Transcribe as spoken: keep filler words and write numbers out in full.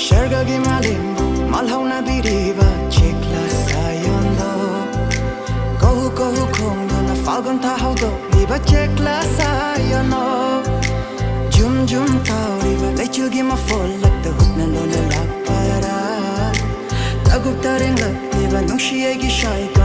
ꯁꯔꯒꯒꯤ ꯃꯥꯂꯦꯝꯕꯨ ꯃꯥꯜꯍꯧꯅꯕꯤꯔꯤꯕ ꯆꯦꯛꯂꯥ ꯁꯥꯌꯣꯟꯗꯣ, ꯀꯧ ꯀꯧ ꯈꯣꯡꯗꯨꯅ ꯐꯥꯜꯒꯨꯟ ꯊꯥ ꯍꯧꯗꯣꯛꯂꯤꯕ ꯆꯦꯛꯂꯥ ꯁꯥꯌꯣꯟꯗꯣ, ꯖꯨꯝ ꯖꯨꯝ ꯇꯥꯎꯔꯤꯕ ꯂꯩꯆꯤꯜꯒꯤ ꯃꯐꯣꯜꯂꯛꯇ ꯍꯨꯠꯅ ꯂꯣꯟꯅ ꯂꯥꯛꯄꯔꯥ? ꯇꯒꯨꯞ ꯇꯔꯦꯡꯂꯛꯂꯤꯕ ꯅꯨꯡꯁꯤ ꯑꯩꯒꯤ ꯁꯥꯏꯀꯣ